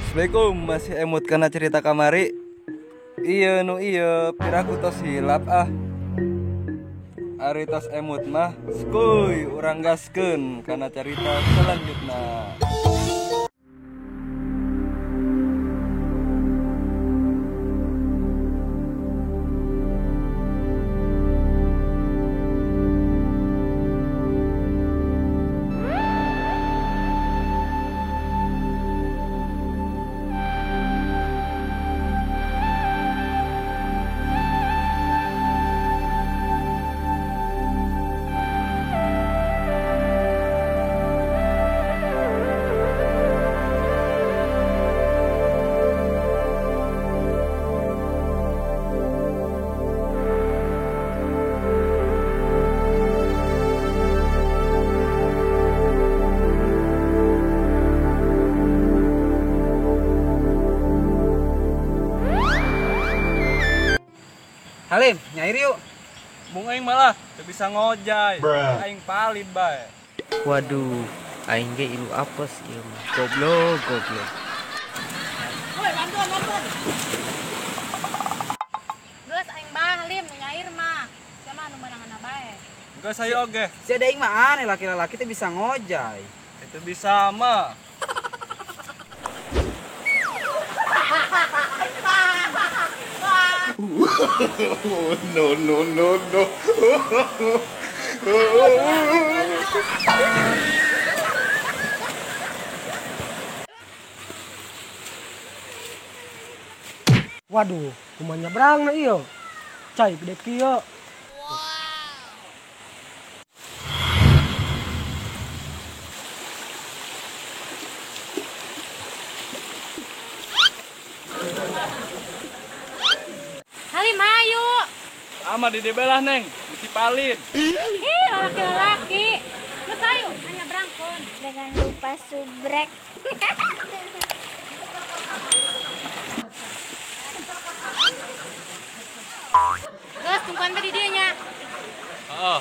Assalamualaikum, masih emut kana cerita kamari. Iya nu iya, piraku tos hilap ah. Ari tos emut mah, skuy urang gaskeun kana cerita selanjutna. Halim, nyair yuk. Mung aing malah teu bisa ngojay. Aing palid bae. Waduh, aing ge ilu apes ieu mah. Goblok, goblok. Woi, bantuan, bantuan. Geus aing mah Halim nyair mah. Sia mah anu meunanganna bae. Geus ayo oge. Sia da aing mah aneh laki-laki teh bisa ngojay. Itu bisa mah. No, no, no, no. Waduh, kumaha nyabrangna ieu? Cai gede kieu. Halim ayo. Ama di belah neng, bisi palid. Ih, laki-laki. Geus ayo, hanya berangkon. Jangan lupa subrek. Geus tungguan tadi dieu nya. Heeh.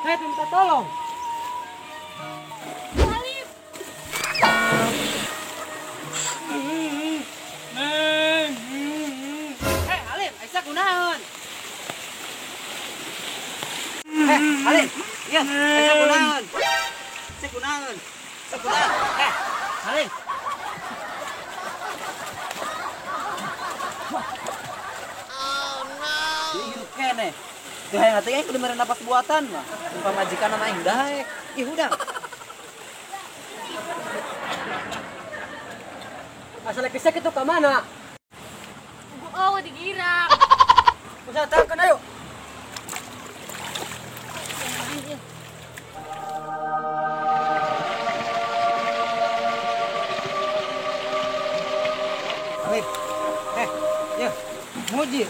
Hei, minta tolong. Halim. Neng. Hei, Halim, Aisyah kunaon? Hei, Halim. Iya, Aisyah kunaon? Aisyah kunaon? Aisyah kunaon? Hei, Halim. Oh no. Ieu hirup keneh. Tuh hayang atuh kudu mere napas buatan mah. Sumpah majikan nama aing daek. Ih hudang. Asal kisah kitu ka mana? Oh, digirak. Usah takeun ayo. Halim. Ya. Muji.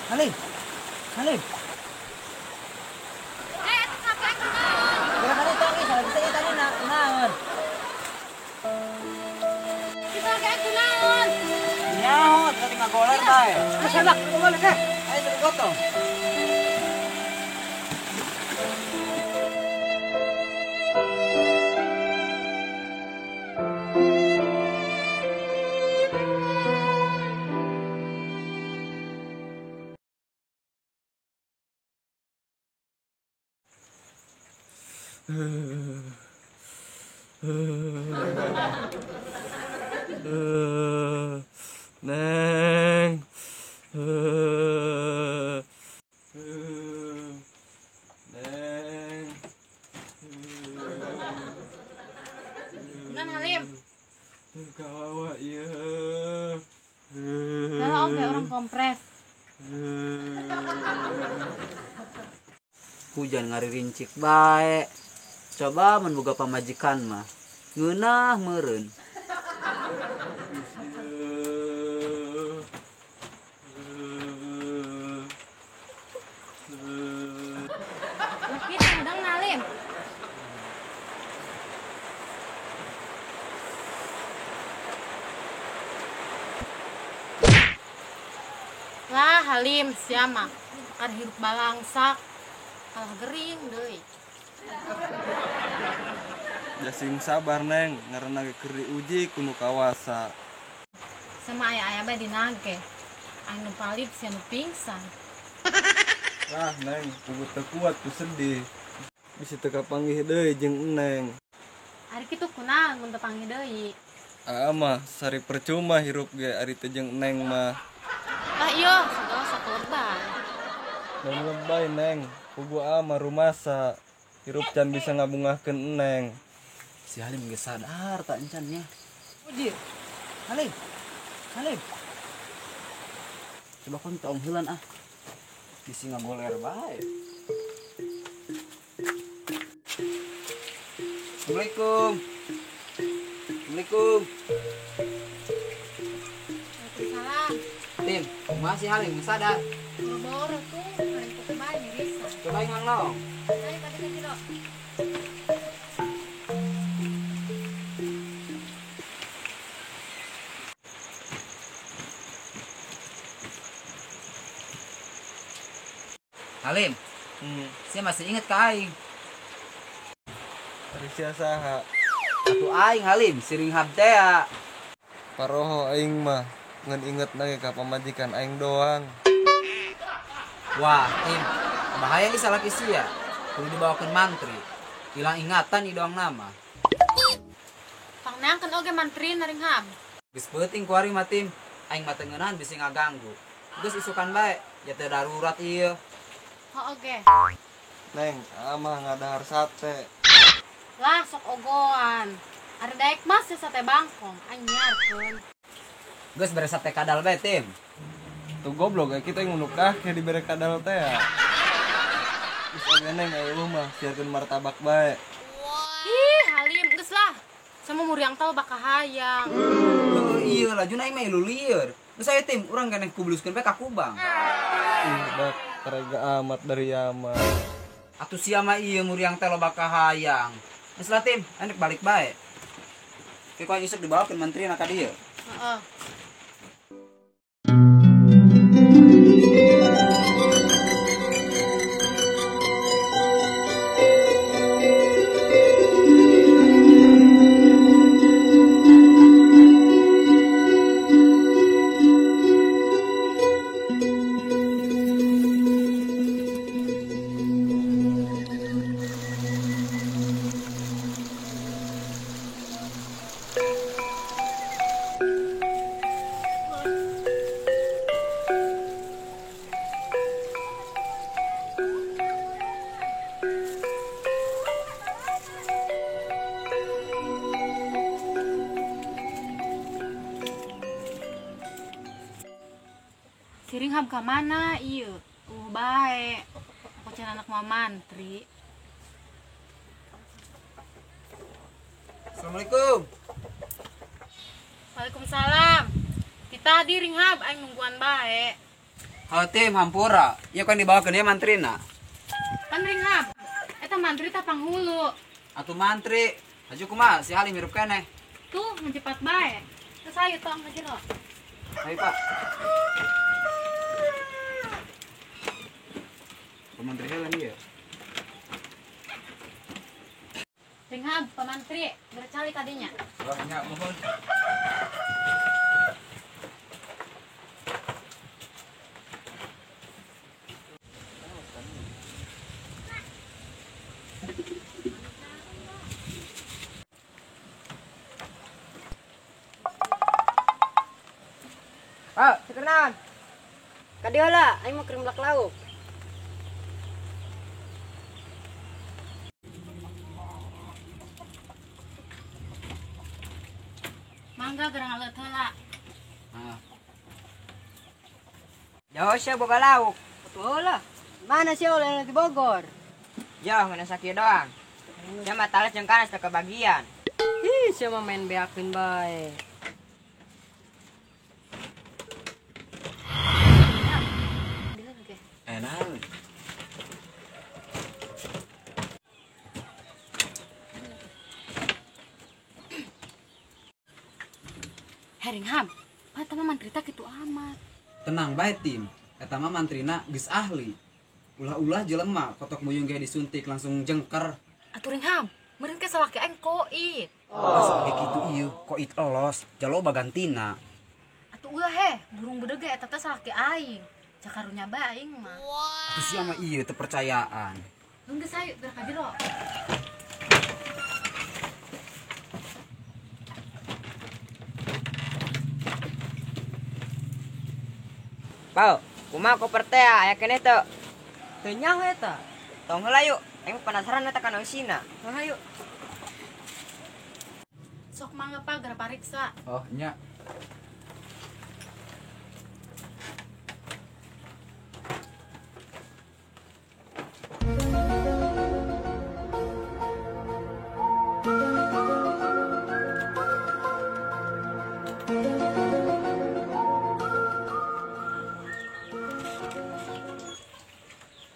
Halim. Halim. Goler bae. Geus enak, kembali ke. Ayo gotong. Neng. Neng. Nan Halim. Kawawa ieu. Kalau oge orang kompres. Hujan ngaririncik bae. Coba mun boga pamajikan mah ngeunah meureun. Laki tendang Halim. Lah Halim siapa? Kan hirup balangsak. Kalah gering deui. Jasing sabar Neng, ngaranna ge keur diuji ku nu kawasa. Sama aya-aya bae dinage. Anu palip sia nu pingsan. Lah Neng, kudu teu kuat ku sedih. Bisi teu kapanggih deui jeung Neng. Ari kitu kunaon mun teu panggih deui? Aa mah sari percuma hirup ge ari teu jeung Neng mah. Lah ieu segala sakolebay. Mun lebay Neng, kubu aa mah rumasa. Hirup can bisa ngabungahkeun Neng. Si Halim geus sadar tak encan nya. Uji. Halim. Halim. Coba kon tong heulan ah. Bisi ngagoler bae. Assalamualaikum. Assalamualaikum. Waalaikumsalam. Tim, kumaha si Halim geus sadar? Boro-boro tuh, ngarempok bae nyirisan. Coba aing ngalong. Ayo tadi ka jero. Halim, saya masih inget ka aing. Ari sia saha? Atuh aing Halim, siring habtea. Paroho aing mah ngan inget na ge ka pamajikan aing doang. Wah, Tim, bahaya ih salaki sia. Kudu dibawakeun mantri. Hilang ingatan i doang nama. Pangneangkeun oge mantri naringham. Geus peuting kuari mah Tim. Aing mah teu ngeunahan bisi ngaganggu. Geus isukan bae, ya teu darurat ieu. Oh, oge. Neng, aa mah ngadahar sate. Lah sok ogoan. Ari daek mah sia sate bangkong, anyarkeun. Geus bere sate kadal bae, Tim. Tuh goblok kita yang nukah kayak dibere kadal teh ya. Geus oge Neng aya mah siarkeun martabak bae. Ih, Halim geus lah. Sama muriang tau bakal hayang. Heuh, iya lajuna aing mah ilu lieur. Geus aya Tim, urang keneh kubluskeun bae ka kubang. Ih, dak terega amat dari Yama. Atuh sia mah ieu muriang teh loba kahayang. Geus lah Tim, aing balik bae. Ke ku aing isuk dibawakeun mantrina ka dieu. Heeh. Siring hab ka mana ieu? Bae. Aku can anak mau mantri. Assalamualaikum. Waalaikumsalam. Kita di ringhab aing nungguan bae. Halo Tim, hampura. Ieu kan dibawakeun ieu mantrina. Pan ringhab. Eta mantri tah panghulu. Atuh mantri. Haju kumaha si Halim hirup keneh. Tuh mencepat bae. Terus ayo tong ka jero. Ayo Pak. Pamantri heula ieu. Ringhab pamantri, bercali kadinya. Wah, nya mohon. Kenaon? Ka dieu lah, aing mah keur melak lauk. Mangga gerang aleut heula. Ah. Jauh sia boga lauk. Betul lah. Mana sih oleh di Bogor? Jauh mana sakieu doang. Sia mah tales jeung kanas teu kebagian. Ih, sia mah main beakeun bae. Enak. Heringham, eta mah mantrita kitu amat. Tenang bae tim, eta mah mantrina geus ahli. Ulah-ulah jelema kotok muyung ge disuntik langsung jengker. Atuh Ringham, meureun ke salaki aing koit. Oh, salaki kitu ieu, koit elos, jaloba gantina. Atuh ulah heh, burung bedeg ge eta teh salaki aing. Cakarunya bae aing mah. Atuh sia mah ieu teu percayaan. Lung geus hayu geura ka jero. Pau, kumaha koper teh aya keneh teu? Teu nyaho eta. Tong heula yuk, aing penasaran eta kana eusina. Tong hayu. Sok mangga pa geura pariksa. Oh, nya.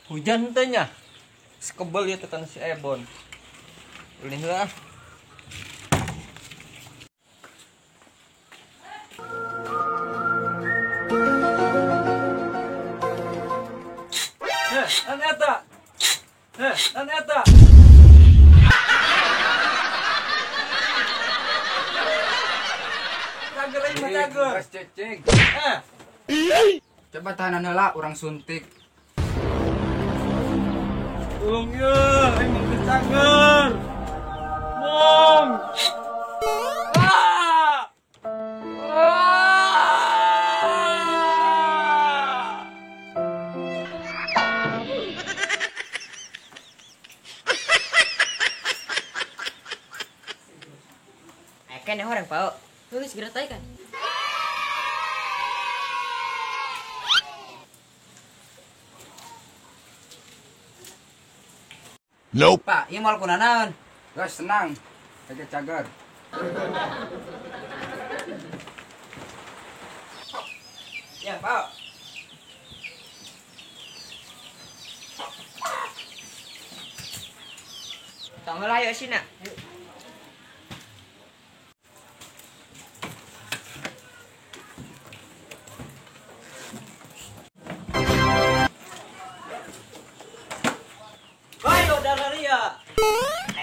Hujan teh nya. Sekebel ya tetan si Ebon. Ulin heula. Heh, an eta. Heh, an eta. Cager aing mah cager. Geus cecing. Eh. Coba tahanan heula urang suntik. Tolong ya, aing mah geus cager. Mong. Ah! Ah! Aya keneh horeng, Pau. Geus geura teh kan. Nope. Pak, ieu moal kunanaon? Geus tenang. Cager cager. Ya, Pau. Tong heula yuk sina.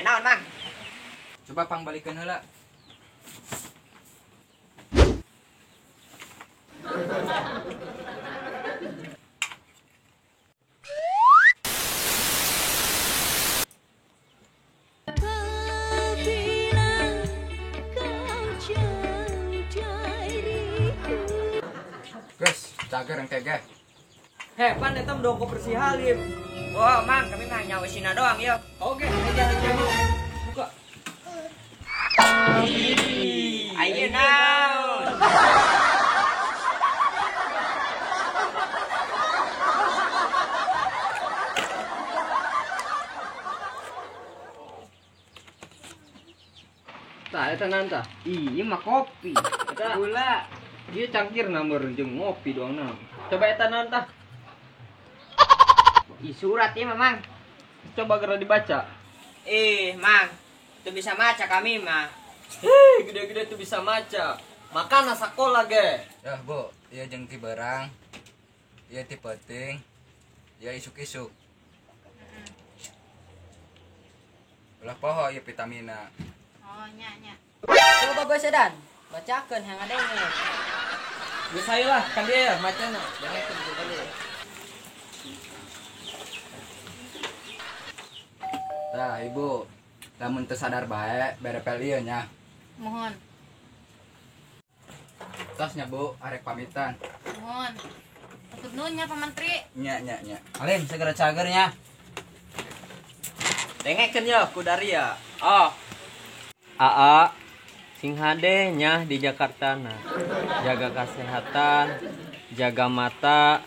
Naon, Mang? Coba pangbalikeun heula. Geus, cager engke ge. Heh, pan eta mah dongko bersih halim. Oh, Mang, kami mah nyawa sina doang, yo. Oke, aja aja. Buka. Ayo naon. Tah, eta naon tah? Ih, ieu mah kopi. Eta gula. Ieu cangkir na jeung ngopi doang naon. Coba eta naon tah? Ih, surat ieu mah, Mang. Coba geura dibaca. Ih, Mang. Teu bisa maca kami mah. Hei, gede-gede tuh bisa maca. Makan sekolah ge. Yah, Bu, ieu jeung ti beurang. Ieu ti peuting. Ieu isuk-isuk. Ulah poho ieu vitamina. Oh, nya nya. Coba bae sedan. Bacakeun hayang ngadenge. Geus hayu lah, kan dia macana. Jangan itu kan dia. Tah, Ibu. Lamun teu sadar bae, bere pel ieu nya. Mohon. Tos nya, Bu, arek pamitan. Nuhun. Hatur nuhun nya Pak Menteri. Nya nya nya. Alin segera cagernya. Dengekeun ya ku Daria. Oh. Aa sing hade nya di Jakarta na. Jaga kesehatan, jaga mata,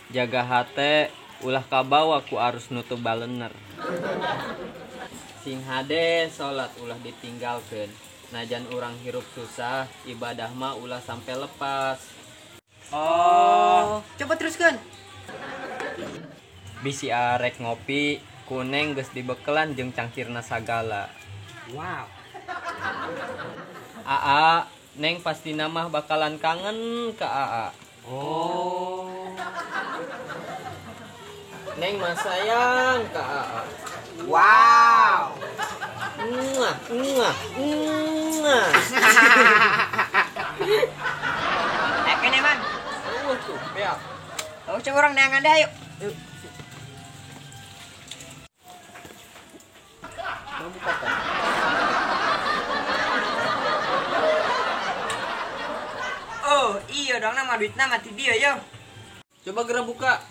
jaga hate, ulah kabawa ku arus nutup balener. Sing hade salat ulah ditinggalkeun. Najan urang hirup susah, ibadah mah ulah sampai lepas. Oh, coba teruskan. Bisi arek ngopi, kuneng geus dibekelan jeung cangkirna sagala. Wow. Aa, neng pasti mah bakalan kangen ke Aa. Oh. Neng mah sayang ke Aa. Wow. Muah, muah, muah. Kene man. Tuh, beak. Oh, coba orang neangan deh ayo. Yuk. Mau buka tak? Oh, iya dong nama duitna mati dia yo. Coba gerak buka.